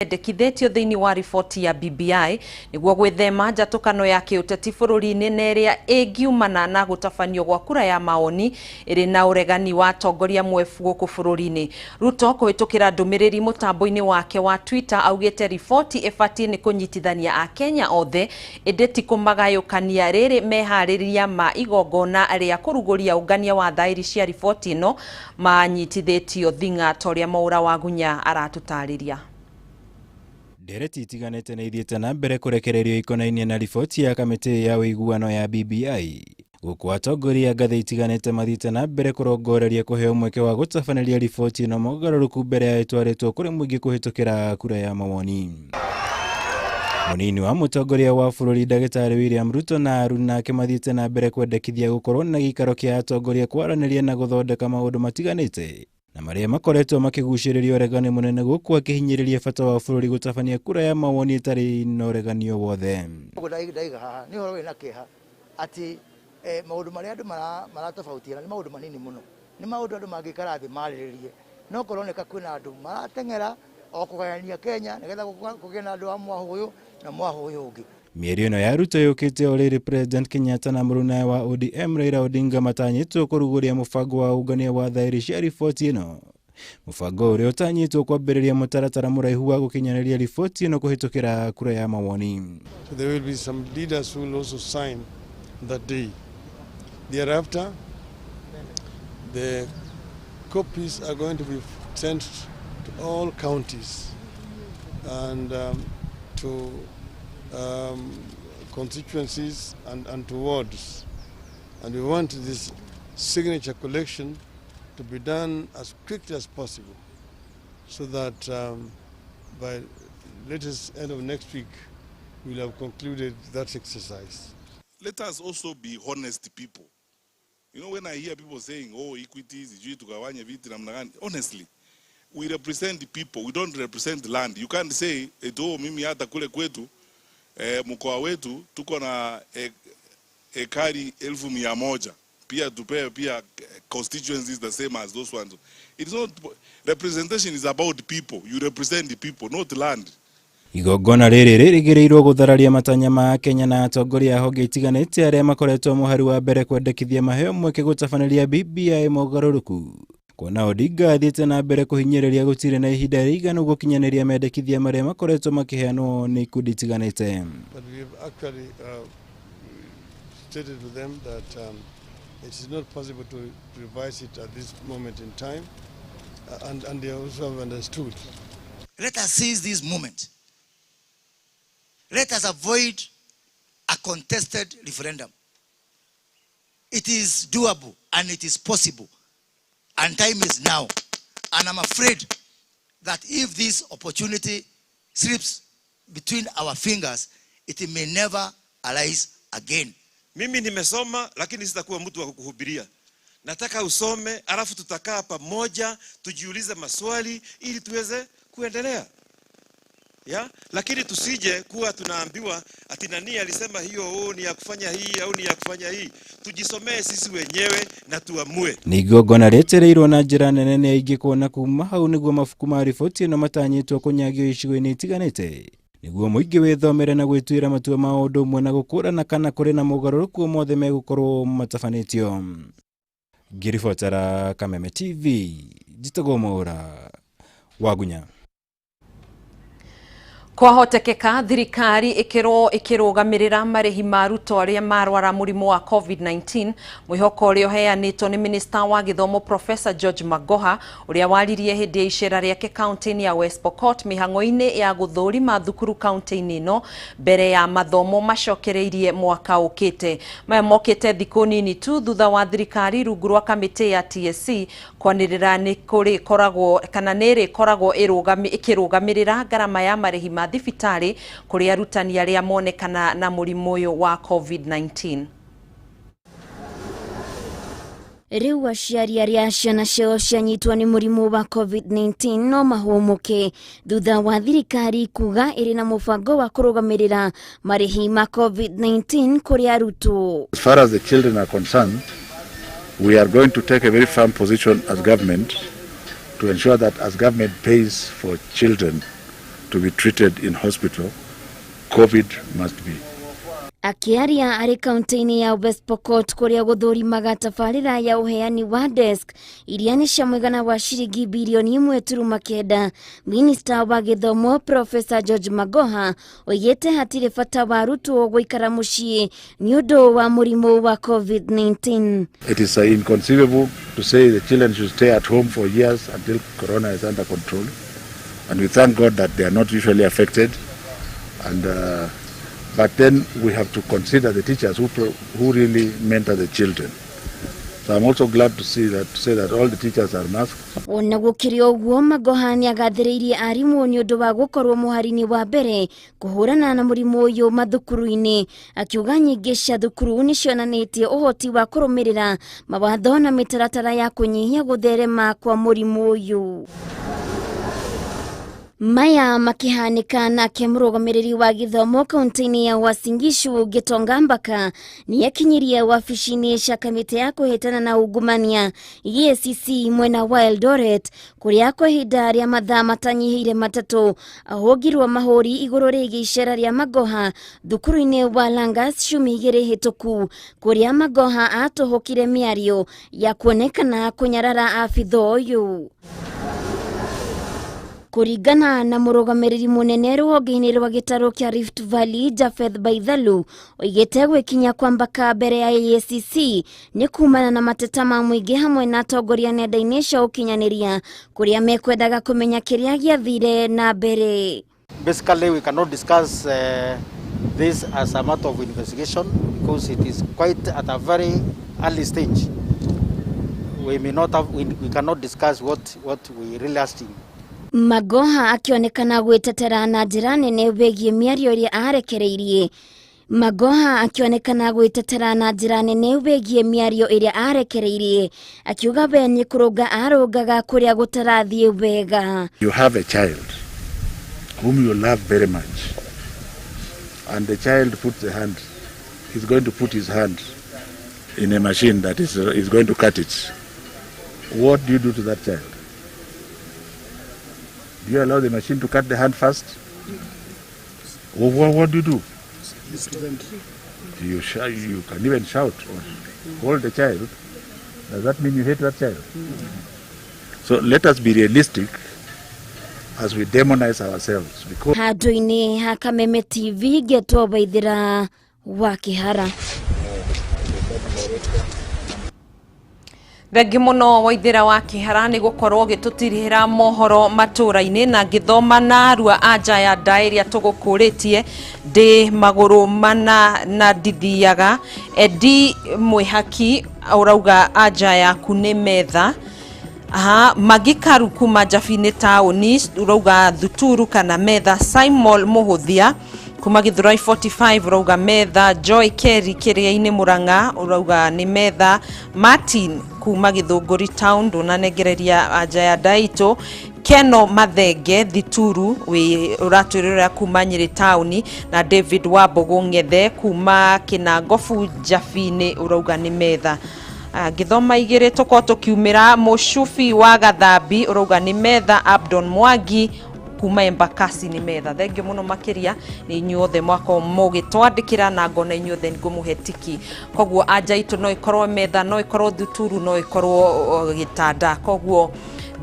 Yendekithĩtio thĩinĩ wa riboti ya BBI nĩguo gwĩthema njatũkano ya kĩũteti bũrũri-inĩ na ĩrĩa ĩngiumana na gũtabanio gwa kura ya mawoni ĩrĩ na ũregani wa atongoria mwebu gũkũ bũrũri-inĩ. Ruto kũhĩtũkĩra ndũmĩrĩri mũtambo-inĩ wake wa Twitter augĩte riboti ĩbatiĩ nĩ kũnyitithania Akenya othe ĩndĩ ti kũmagayũkania rĩrĩ meharĩria ma igongona rĩa kũrugũria ũngania wa thaĩri cia riboti ĩno manyitithĩtio thing'a ta ũrĩa Mwaũra Wagunya aratũtarĩria. Ndereti itiganĩte nĩ ithiĩte na mbere kũrekererio ikonainie na riboti ya kamĩtĩ ya ũiguano ya BBI gũkũ atongoria ngathĩ itiganĩte mathiĩte na mbere kũrongoreria kũheo mweke wa gũtabanĩria riboti ĩno mogarũrũku mbere ya ĩtwarĩtwo kũrĩ mũingĩ kũhĩtũkĩra kura ya mawoni. Mũnini wa mũtongoria wa bũrũri Ndagĩtarĩ William Ruto na aruna ake mathiĩte na mbere kwendekithia gũkorwo na gĩikaro kĩa atongoria kwaranĩria na gũthondeka maũndũ matiganĩte na marĩa makoretwo makĩgucĩrĩria ũregani mũnene gũkũ akĩhinyĩrĩria bata wa bũrũri gũtabania kura ya mawoni ĩtarĩ na ũregani o wothe. Ndaiga haha nĩ ũhoro wĩna kĩeha atĩ maũndũ marĩa andũ maratofautiana nĩ maũndũ manini mũno, nĩ maũndũ andũ mangĩikara thĩ marĩrĩrie, no kũroneka kwĩna andũ marateng'era o kũgayania Kenya nĩgetha kũgĩe na andũ a mwahũ ũyũ na mwahũ ũyũ ũngĩ. Mĩario ĩno ya Ruto yũkĩte o rĩrĩ President Kenyatta na mũrunawe wa ODM Raila Odinga matanyĩtwo kũrugũria mũbango wa ũngania wa thaĩri cia riboti ĩno. Mũbango ũrĩa ũtanyĩtwo kwambĩrĩria mũtaratara mũraihu wa gũkinyanĩria riboti ĩno kũhĩtũkĩra kura ya mawoni. So there will be some leaders who will also sign that day. Thereafter, the copies are going to be sent to all counties and to constituencies and to wards. And we want this signature collection to be done as quickly as possible so that by latest end of next week, we'll have concluded that exercise. Let us also be honest people. You know, when I hear people saying, oh, equity, sijui tugawanye viti namna gani, honestly, we represent the people, we don't represent land. You can't say, oh, mimi hata kule kwetu, mkoa wetu, tuko na ekari 100,000. Pia tupewe pia constituencies the same as those ones. It's not, representation is about people. You represent the people, not land. Igongona rĩrĩ rĩrĩgĩrĩirwo gũthararia matanya ma Kenya na atongoria a honge itiganĩte arĩa makoretwo mũhari wa mbere kwendekithia maheo mweke gũtabanĩria BBI mogarũrũku. Kuona Odinga athiĩte na mbere kũhinyĩrĩria gũtirĩ na ihinda rĩiganu gũkinyanĩria mendekithia marĩa makoretwo makĩheanwo nĩ ikundi itiganĩte. But we have actually stated to them that it is not possible to revise it at this moment in time, and they also have understood. Let us seize this moment. Let us avoid a contested referendum. It is doable and it is possible, and time is now. And I'm afraid that if this opportunity slips between our fingers, it may never arise again. Mimi nimesoma lakini sitakuwa mtu wa kukuhubiria. Nataka usome alafu tutakaa pamoja tujiulize maswali ili tuweze kuendelea. Ya? Lakini tusije kuwa tunaambiwa ati nani alisema hiyo, oh, ni ya kufanya hii au ni ya kufanya hii. Tujisomee sisi wenyewe na tuamue. Nĩ igongona rĩetereirwo na njĩra nene nĩ aingĩ kuona kuma hau nĩguo mabuku ma riboti ĩno matanyĩtwo kũnyagio icigo-inĩ itiganĩte nĩguo mũingĩ wĩthomere na gwĩtuĩra matua ma ũndũ ũmwe na gũkũrana kana kũrĩ na mogarũrũku mothe megũkorwo matabanĩtio. Ngĩribotera Kameme TV, njĩtagwo Mwaũra Wagunya. Kwahotekeka thirikari ikirwo ikirũgamĩrĩra marĩhi ma arutwo arĩa marwara mũrimũ wa COVID-19, mwĩhoko ũrĩa ũheanĩtwo nĩ minista wa gĩthomo Professor George Magoha ũrĩa waririe hĩndĩ ya icera rĩake kaunti-inĩ ya West Pokot mĩhang'o-inĩ ya gũthũrima thukuru kaunti-inĩ ĩno mbere ya mathomo macokereirie mwaka ũkĩte. Maya mokĩte thikũ nini tu thutha wa thirikari rungu rwa kamĩtĩ ya TSC kwanĩrĩra nĩ kũrĩkoragwo kana nĩ ĩrĩkoragwo ĩkĩrũgamĩrĩra ngarama ya marĩhi ma thibitarĩ kũrĩ arutani arĩa monekana na mũrimũ ũyũ wa COVID-19. Rĩu aciari arĩa ciana ciao cianyitwo nĩ mũrimũ wa COVID-19 no mahũmũke thutha wa thirikari kuga ĩrĩ na mũbango wa kũrũgamĩrĩra marĩhi ma COVID-19 kũrĩ arutwo. As far as the children are concerned, we are going to take a very firm position as government to ensure that as government pays for children to be treated in hospital, COVID must be. Akiaria arĩ kaunti-inĩ ya West Pokot kũrĩa gũthũrimaga tabarĩra ya ũheani wa desk iria nĩ cia mũigana wa ciringi birioni 1.9, minista wa gĩthomo Professor George Magoha oigĩte hatirĩ bata wa arutwo gũikara mũciĩ nĩ ũndũ wa mũrimũ wa COVID-19. It is inconceivable to say the children should stay at home for years until corona is under control, and we thank God that they are not usually affected. And but then we have to consider the teachers who really mentor the children. So I'm also glad to see that, to say that all the teachers are masked. Ona gũkĩrĩ ũguo, Magoha nĩagathĩrĩirie arimũ nĩ ũndũ wa gũkorwo mũhari-inĩ wa mbere kũhũrana na mũrimũ ũyũ mathukuru-inĩ, akiuga nyingĩ cia thukuru nĩcionanĩtie ũhoti wa kũrũmĩrĩra mawatho na mĩtaratara ya kũnyihia gũtherema kwa mũrimũ ũyũ. Maya makihanĩka nake mũrũgamĩrĩri wa gĩthomo kaunti-inĩ ya Uasin Gishu Gitonga Mbaka nĩekinyirie wabici-inĩ cia kamĩtĩ ya kũhĩtana na ungumania EACC mwena wa Eldoret kũrĩa kwa ihinda rĩa mathaa matanyihĩire 3 ahũngirwo mahũri igũrũ rĩgiĩ icera rĩa Magoha thukuru-inĩ wa Langas ciumia 2 hĩtũku kũrĩa Magoha atũhũkire mĩario ya kuonekana kũnyarara abitha ũyũ. Kũringana na mũrũgamĩrĩri mũnene rũhonge-inĩ rwa gĩtarũ kĩa Rift Valley Japheth Baithalu oigĩte gwĩkinya kwa Mbaka mbere ya EACC nĩ kumana na mateta ma mũingĩ hamwe na atongoria nenda-inĩ cia ũkinyanĩria kũrĩa mekwendaga kũmenya kĩrĩa gĩathire na mbere. Basically, we cannot discuss this as a matter of investigation because it is quite at a very early stage. We may not have, we cannot discuss what we really asking. Magoha akionekana gwĩtetera na njĩra nene wĩgiĩ mĩario ĩrĩa arekereirie. Magoha akionekana gwĩtetera na njĩra nene wĩgiĩ mĩario ĩrĩa arekereirie, akiuga we nĩ kũrũnga arũngaga kũrĩa gũtarathiĩ wega. You have a child whom you love very much, and the child puts the hand, he's going to put his hand in a machine that is going to cut it. What do you do to that child? Do you allow the machine to cut the hand first? What do you do? You can even shout or hold the child. Does that mean you hate that child? So let us be realistic as we demonize ourselves. Because Handũ-inĩ ha Kameme TV ngetwo Waithĩra wa Kĩhara. Thengi muno Waithĩra wa Kĩhara nĩ gũkorwo gĩtũtirihĩra mohoro matũra-inĩ na ngĩthoma narua anja ya ndaĩ ĩrĩa tũgũkũrĩtie ndĩ magũrũ mana na ndithiaga. Edi Mwĩhaki ũrauga anja yaku nĩ metha. Aha, Magikaru kuma Jabinĩ taũni ũrauga thuturu kana metha. Simon Mũhũthia kuma Githurai 45 ũrauga metha. Joy Kerry Kĩrĩa-inĩ Mũrang'a ũrauga nĩ metha. Martin kuma Githũngũri town ndũnanengereria anja ya ndaitũ. Keno Mathenge Thituru ũratwĩrĩra kuma Nyĩrĩ taũni na David Wambũgũ Ng'ethe kuma Kĩnangobu Jabinĩ ũrauga nĩ metha. Ngĩthoma igĩrĩ tũkorwo tũkiumĩra. Mũcubi wa Gathambi ũrauga nĩ metha. Abdon Mwangi kuma Embakasi nĩ metha. Thengio mũno makĩria nĩ inyuothe mwakorwo mũgĩtwandĩkĩra na ngona inyuothe ngũmũhe tiki. Koguo anja itũ no ĩkorwo metha, no ĩkorwo thuturu, no ĩkorwo gĩtanda. Koguo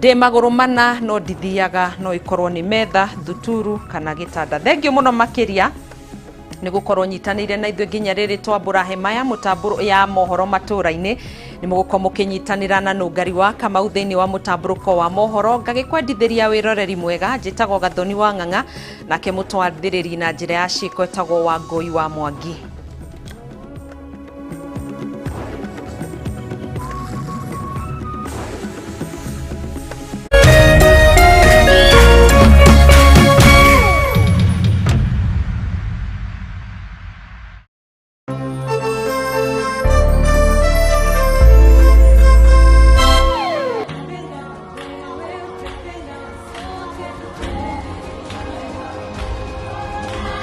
ndĩ magũrũ mana no ndithiaga, no ĩkorwo nĩ metha, thuturu kana gĩtanda. Thengio mũno makĩria nĩ gũkorwo nyitanĩire na ithuĩ nginya rĩrĩ twambũra hema ya mũtambũro ya mohoro matũra-inĩ. Nĩ mũgũkorwo mũkĩnyitanĩra na Nũngari wa Kamau thĩinĩ wa mũtambũrũko wa mohoro. Ngagĩkwendithĩria wĩroreri mwega. Njĩtagwo Gathoni wa Ng'ang'a, nake mũtwathĩrĩri na njĩra ya ciĩko etagwo Wangũi wa Mwangi.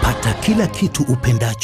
Pata kila kitu upendacho